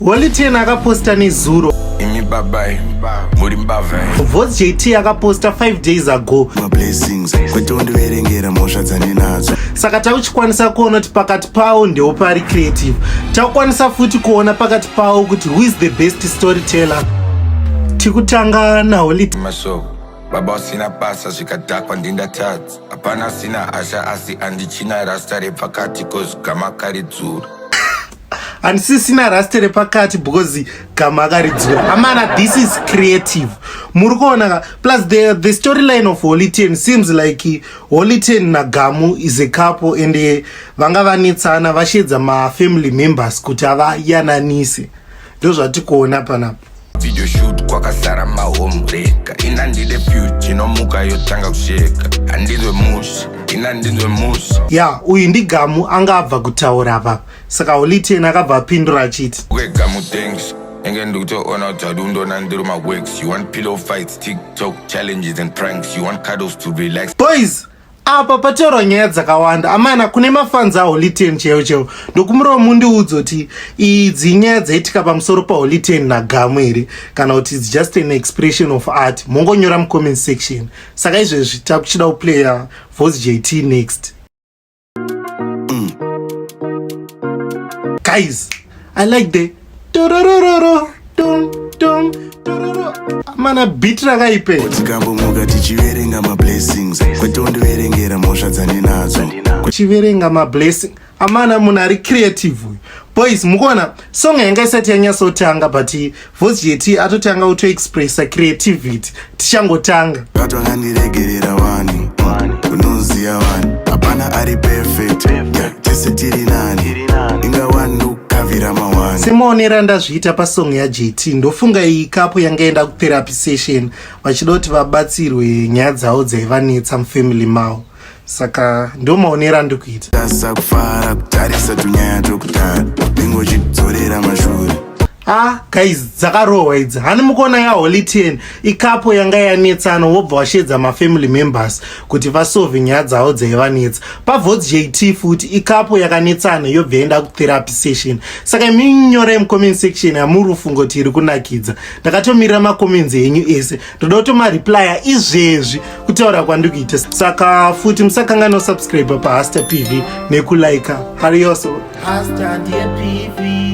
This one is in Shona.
Holy Ten akaposta nezuro. Imi baba muri mbavha. Voice JT akaposta 5 days ago. Mablessings kwete undiverengera mhosva dzandinadzo. Saka takuchikwanisa kuona kuti pakati pawo ndewo pari creative. Takukwanisa futi kuona pakati pawo kuti who is the best storyteller. Tikutanga naHoly Mashoko baba usina basa zvikadhakwa ndindatadza hapana asina hasha asi andichina rasta repakati cause gama karidzura. Handisisina rasta repakati because gama akaridzura. Amana, this is creative. Muri kuona ka? Plus the storyline of Holy Ten seems like Holy Ten naGamu is a couple and vanga vanetsana, vashedza mafamily members kuti avayananise. Ndozvatiri kuona panapa. Video shoot kwakazara mahomreka ina ndide future inomuka yotanga kusheka handinzwe mushi ina ndinzwe mushi. Ya, uyu ndiGamu anga abva kutaura apa. Saka Holy Ten akabva apindura achiti, Gamu, thanks. Enge ndikutoona kuti adundona ndiri maworks. You want pillow fights, TikTok challenges and pranks. You want cuddles to relax. Boys, apa pataurwa nyaya dzakawanda. Amana, kune mafans aHoly Ten chaiwo chaiwo, ndokumurawo mundiudza kuti idzi nyaya dzaitika pamusoro paHoly Ten naGamu here kana kuti its just an expression of art. Mongonyora mucomment section. Saka izvezvi takuchida kuplaya Voice JT next. Guys, I like the tororororo dum dum tororo. Amana, beat rakaipe. Tikambomuka tichiverenga mablessings kwete undiverengera mhosva dzandinadzo. Kuchiverenga mablessing. Amana, munhu ari creative uyu. Boys, mukuona song yanga isati yanyatsotanga, but Voice JT atotanga kutoexpressa creativity tichangotanga. Vatwakandiregerera wani, unoziya wani hapana ari perfect. Yeah, tese tiri nani inga wani ukavhira mawani. Semaonero andazviita pasong yaJT, ndofunga iyi couple yangaenda kutherapy session vachida kuti vabatsirwe nyaya dzavo dzaivanetsa mufamily mavo. Saka ndo maonero andikuita. Tasa kufara kutarisa tunyaya twekudhara ndingochidzorera mashure. Ah guys, dzakarohwa idzi. Hani mukuona yaHoly 10, icouple yanga yanetsana, wobva washedza mafamily members kuti vasolve nyaya dzavo dzaivanetsa. PaVoice JT futi, icouple yakanetsana yobva yaenda kutherapy session. Saka iminyorai mucomment section yamuri kufunga kuti iri kunakidza. Ndakatomirira macomments enyu ese, ndoda kutomareplya izvezvi kutaura kwandikuita. Saka futi musakanganwa subscribe paHaster PV nekulika. Hariyoso, Haster ndiye PV.